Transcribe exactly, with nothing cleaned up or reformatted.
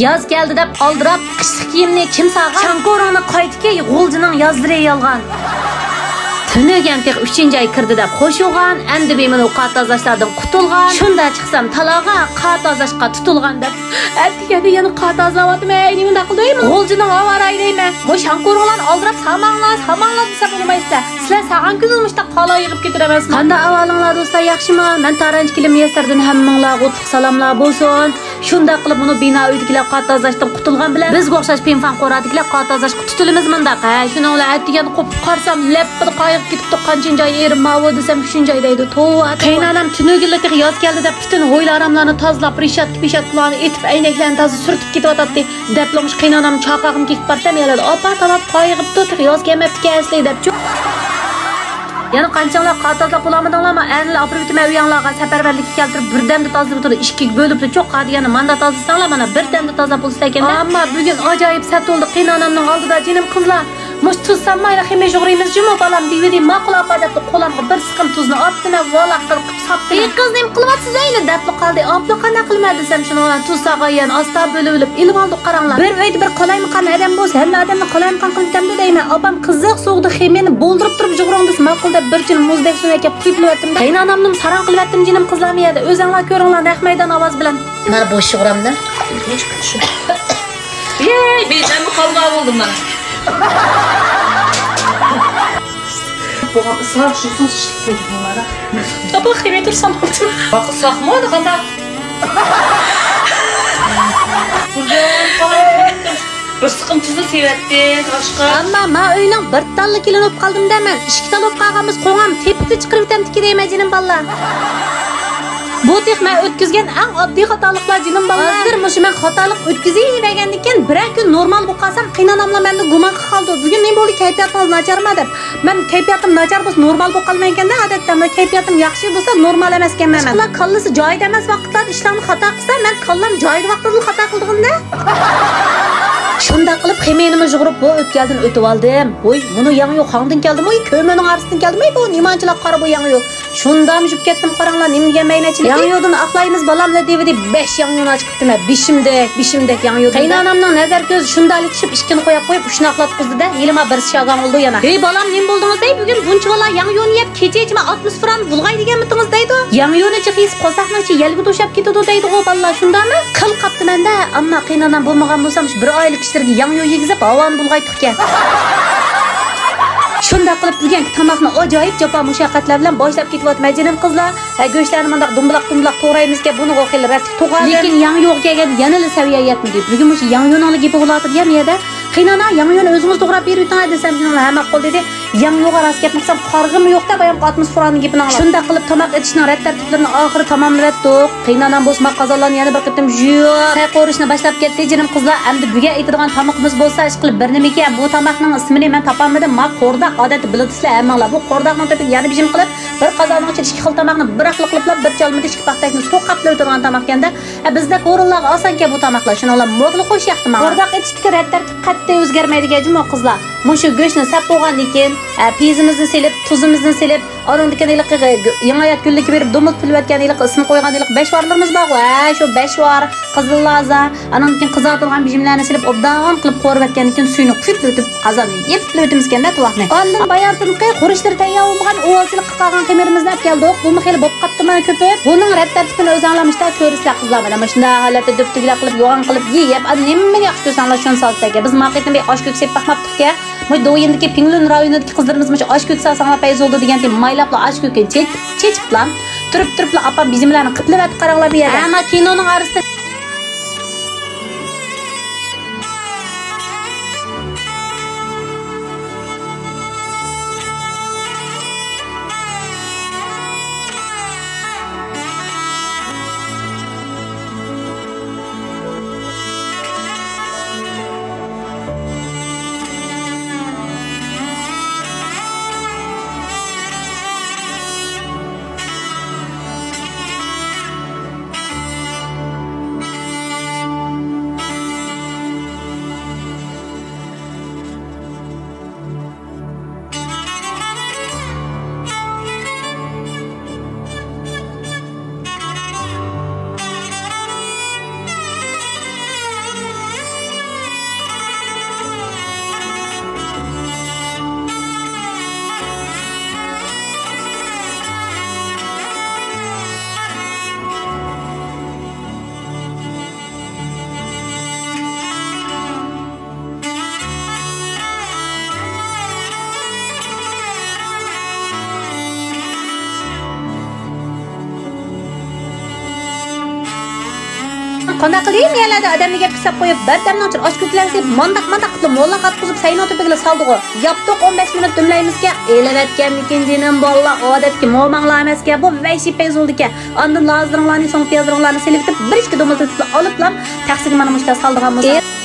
ياز كەلدى دەپ ئالدىراپ، قىشلىق كىيىمنى كىم سالغان؟ شاڭكورۇڭنى قايتىكى، غۇلجىنىڭ يازلىرى يالغان. تۈنۈگۈن تېخى ئۈچىنچى ئاي كىردى دەپ خوش بولغان، ئەمدى بىمۇنۇ قار تازىلاشلاردىن قۇتۇلغان. شۇندا چىقسام تالاغا، قار تازىلاشقا تۇتۇلغان دەپ. ئەتىگەندە يەنە قار تازىلاۋاتىمەن، ئەي، نېمە قىلدىم؟ غۇلجىنىڭ ھاۋا رايى دەيمەن. مۇ شاڭكورۇڭلارنى ئالدىراپ سالماڭلار، سالماڭلار دېسەم ئۇنىمايسىلەر. سىلەر سالغان كۈنلا مۇشۇنداق قارلار يېغىپ كېتىدۇ ئەمەسمۇ؟ قانداق ئەھۋالىڭلار دوستلار، ياخشىمۇ؟ مەن تارانچى كىلىم مۇيەسسەردىن ھەممىڭلارغا ئوتلۇق سالاملار بولسۇن. شۇنداق قىلىپ مۇنۇ بىنا ئۆيدىكىلەر قار تازىلاشتىن قۇتۇلغان بىلەن بىزگە ئوخشاش پىنفان قورادىكىلەر قار تازىلاشقا تۇتۇلىمىز مۇنداق. ھە، شۇنىڭ بىلەن ئەتىگەن قوپۇپ قارىسام، لەپپىدە قار يېغىپ كېتىپتۇ، قانچىنچى ئاي ئېرىم ماۋۇ دېسەم، ئۈچىنچى ئاي دەيدۇ. توۋا، توۋا. قېيىنئانام تۈنۈگۈنلا تېخى ياز كەلدى دەپ پۈتۈن ھويلا ئاراملارنى تازىلاپ، رېشاتكا پېشاتكىلارنى ئېتىپ، ئەينەكلەرنى تازا سۈرتۈپ كېتىۋاتاتتى. دەپلا مۇشۇ قېيىنئانامنىڭ چاقىرىقىنى كېكىپ بارسام، يەنە ئاپا تالاپ قار يېغىپتۇ، تېخى ياز كەلمەپتىكەن ئەسلى دەپچۇ. يەنە قانچىڭلار قار تازىلاپ بولالمىدىڭلارمۇ؟ ئەنىلا ئاپىرىۋېتىمەن ئۆيۈڭلارغا، سەپەرۋەرلىككە كەلتۈرۈپ بىردەمدە تازىلاپ تۇرۇپ، ئىككىگە بۆلۈپلا چوققا دېگەننى ماندا تازىلىساڭلار، مانا بىردەمدە تازىلاپ بولىسىلەركەن-دە. ئەمما بۈگۈن ئاجايىپ سەت بولدى قېيىنئانامنىڭ ئالدىدا، جېنىم قىزلار. مۇشۇ تۇز سالمايلا خېمىر يۇغۇرىمىز جۇمۇ بالام دېيىۋىدى، ماقۇل ئاپا دەپلا قولۇمغا بىر سىقىم تۇزنى ئاپتىمەن، ۋالاق قىلىپ ساپتىمەن. ئى قىز، نېمە قىلىۋاتىسىز ئەيلى دەپلا قالدى. ئاپلا قانداق قىلىمەن دېسەم، شۇنىڭ بىلەن تۇز سالغان يەرنى ئاستا بۆلۈۋېلىپ ئېلىۋالدۇق قاراڭلار. بىر ئۆيدە بىر قالايمىقان ئادەم بولسا، ھەممە ئادەمنى قالايمىقان قىلىۋېتەمدۇ دەيمەن. ئاپام قىزىق سوغۇقتا خېمىرنى بولدۇرۇپ تۇرۇپ يۇغۇرۇڭ دېسە، ماقۇل دەپ بىر چىن مۇزدەك سۇنى ئەكەپ قۇيۇپ ئەۋەتتىم-دە. قېيىنئانامنىمۇ ساراڭ قىلىۋەتتىم جېنىم قىزلارمۇ يەردە. ئۆزەڭلار كۆرۈڭلار نەق مەيدان ئاۋازى بىلەن. مانا بوش يۇغۇرامدۇ؟ ۋەي، بىردەممۇ قالما بولدۇم مانا. بولغان ئىسراپ شۇسۇن شىشلىق قويدۇم مانا. ئاپا، خېمىر تۇرسام بولدى. باقا ساقمۇ قانداق؟ بىر سىقىم تۇزنى سېۋەتتى، باشقا. ئەمما ما ئۆينىڭ بىر تاللا كېلىن بولۇپ قالدىم-دە مەن. ئىككى تاللا بولۇپ قالغانمىز قوڭام تېپىپلا چىقىرىۋېتەمدىكى دەيمەن جېنىم بالىلار. بۇ تېخى مەن ئۆتكۈزگەن ئەڭ ئاددىي خاتالىقلار جېنىم بالىلار. ھازىر مۇشۇ مەن خاتالىق ئۆتكۈزۈۋەرگەندىن كېيىن بىرەر كۈن نورمال بولۇپ قالسام، قېيىنئاناملا مەندىن گۇمان قىلىپ قالىدۇ. بۈگۈن نېمە بولدى، كەيپىياتىڭىز ناچارما دەپ. مەن كەيپىياتىم ناچار بولسا نورمال بولۇپ قالمايدىكەن-دە، ئادەتتە. مەن كەيپىياتىم ياخشى بولسا نورمال ئەمەسكەنمەن مەن. باشقىلار كاللىسى جايىدا ئەمەس ۋاقىتلاردا ئىشلارنى خاتا قىلسا، مەن كاللام جايىدا ۋاقتىدىلا خاتا قىلىدىغىنىدە. شۇنداق قىلىپ خېمىرنىمۇ يۇغۇرۇپ بۇ ئۆتكەلدىن ئۆتۈۋالدىم. ۋوي، مۇنۇ ياڭيۇ خاڭدىن كەلدىمۇ، كۆمۈرنىڭ ئارىسىدىن كەلدىمۇ، بۇ نېمانچىلىق قارا بۇ ياڭيۇ. شۇنداق يۈپ كەتتىم قاراڭلار، نېمە دېگەن مەينەتچىلىك. ياڭيۇدىن ئاقلايمىز بالام دەپ دېۋىدى، بەش ياڭيۇنى چىقىپتىمەن. بېشىمدەك، بېشىمدەك ياڭيۇدىن. قېيىنئانامنىڭ نەزەر كۆزى شۇنداقلا چۈشۈپ، ئىككىنى قويۇپ قويۇپ، ئۇششۇناقلا قىزدى-دە، ھېلىما بىرسى شاگاڭ بولدى يەنە. ھېي بالام، نېمە بولدىڭىز دەي، بۈگۈن بۇنچىۋالا ياڭيۇنى يەپ، كېچە ئىچىمە ئاتموسفېرانى بۇلغايدىكەنمىتىڭىز دەيدۇ. ياڭيۇنى جىق يېسە قورساقنىڭ ئىچى يەلگە توشاپ كېتىدۇ دەيدىغۇ بالىلار، شۇنداقمۇ؟ قىل قاپتىمەن-دە، ئەمما قېيىنئانام بولمىغان بولسام، شۇ بىر ئائىلە كىشىلىرىگە ياڭيۇ يېگۈزۈپ، ھاۋانى بۇلغايتتۇق. شۇنداق قىلىپ بۈگۈنكى تاماقنى ئاجايىپ جاپا مۇشەققەتلەر بىلەن باشلاپ كېتىۋاتىمەن جېنىم قىزلار. ھە، گۆشلەرنى مۇنداق دۇمبىلاق-دۇمبىلاق توغرايمىزكەن، بۇنىغۇ خېلى رەتلىك توغرىدىم. لېكىن ياڭيۇغا كەلگەندە يەنىلا سەۋىيە يەتمىدى. بۈگۈن مۇشۇ ياڭيۇنىڭلا گېپى بولۇۋاتىدۇ يا مۇ يەردە. قېيىنئانا، ياڭيۇنى ئۆزىڭىز توغراپ بېرىۋېتىڭ دېسەم، شۇنىڭ ھە ماقۇل دېدى. ياڭيۇغا راست گەپنى قىلسام، قارىغۇم يوق-دە، بايامقى ئاتموسفېرانىڭ گېپىنى ئاڭلاپ. شۇنداق قىلىپ تاماق ئېتىشنىڭ رەت تەرتىپلىرىنى ئاخىرى تاماملىۋەتتۇق. قېيىنئانام بولسا ما قازانلارنى يەنە بىر قېتىم جۇيۇپ، سەي قورۇشنى باشلاپ كەتتى. جېنىم قىزلار، ئەمدى بۈگۈن ئېتىدىغان تامىقىمىز بولسا، ئىشقىلىپ بىر نېمىكەن، بۇ تاماقنىڭ ئىسمىنى مەن تاپالمىدىم. ما قورداق، ئادەتتە بىلىدىسىلەر ھەممىڭلار. بۇ قورداقنىڭ تۆپىگە يەنە بىر جىم قىلىپ، بىر قازاننىڭ ئىچىدە ئىككى خىل تاماقنى بىراقلا قىلىپلا، بىر چالمىدا ئىككى پاختەكنى سوقاپلا ئۆتىدىغان تاماقكەن-دە. ھە، بىزدەك ھۇرۇنلارغا ئاسانكەن بۇ تاماقلار. شۇنىڭ بىلەن مورلا خوش ياقتى ماڭا. قورداق ئېتىشتىكى رەت تەرتىپ قەتئىي ئۆزگەرمەيدىكەن جۇمۇ قىزلار. مۇشۇ گۆشنى سەپ بولغاندىن كېيىن، ھە، پېيىزىمىزنى سېلىپ، تۇزىمىزنى سېلىپ، ئانىڭدىن كېيىن ھېلىقى يېڭى ھايات گۈللۈككە بېرىپ دومىلىتىپ پىلىۋەتكەن ھېلىقى ئىسمى قويغان ھېلىقى بەشۋارلىرىمىز بارغۇ، ھە، شۇ بەشۋار، قىزىل لازا، ئانىڭدىن كېيىن قىزارتىلغان بىژىملەرنى سېلىپ، ئوبدان قىلىپ قورۇۋەتكەندىن كېيىن سۈيىنى قۇيۇپلا ئۆتۈپ، قازاننى يېپىپلا ئۆتىمىزكەن-دە تۇۋاقنى. ئاندىن بايانتىنقى قۇرۇشلىرى تەييار بولمىغان ئۇۋالچىلىققا قالغان خېمىرىمىزنى ئەپ كەلدۇق. بۇمۇ خېلى بولۇپ قاپتىما كۆپۈپ. بۇنىڭ رەت تەرتىپىنى ئۆزەڭلار مۇشۇنداق كۆرىسىلەر قىزلار، مانا مۇشۇنداق ھالەتتە دۈپدۈگىلەپ قىلىپ، يوغان قىلىپ يېيىپ، ئاندىن نېمىنى ياخشى كۆرسەڭلار شۇنى سالسىلەركەن. بىز ما قېتىم بىر ئاش كۆكسى يەپ باقماپتۇقكەن. مۇشۇ دوۋيىندىكى پىڭلۈن رايونىدىكى قىزلىرىمىز مۇشۇ ئاش كۆكسى ئالساڭلار پەيز بولىدۇ دېگەنتى مايلاپلا ئاش كۆكىنى چېچىپ، چېچىپلا، تۇرۇپ تۇرۇپلا ئاپام بىژىملەرنى قىپلىۋەتتى قاراڭلار بۇ يەردە. ئەمما كىنونىڭ ئارىسىدا قانداق قىلدى؟ مەھەللىدە ئادەمنى گەپكە ساپ قويۇپ، بىردەمنىڭ ئىچىدە ئاشكۆكلەرنى سېلىپ، مانداق-مانداق قىلىپ، موللاق ئاتقۇزۇپ، سەينىڭ تۆپىگىلا سالدىغۇ. ياپتۇق، ئون بەش مىنۇت دۈملەيمىزكەن. ئېلىۋەتكەندىكىن جېنىم باللا، ئادەتتىكى موماڭلار ئەمەسكەن، بۇ ۋەھشىي پەيزۇلدىكەن. ئاندىن لازىرىڭلارنى، سوڭ پىيازلىرىڭلارنى سېلىۋېتىپ، بىر ئىككى دومىلىتىپ ئالىپلام، تەخسىگە مانا مۇشۇنداق سالدىغان بولسا.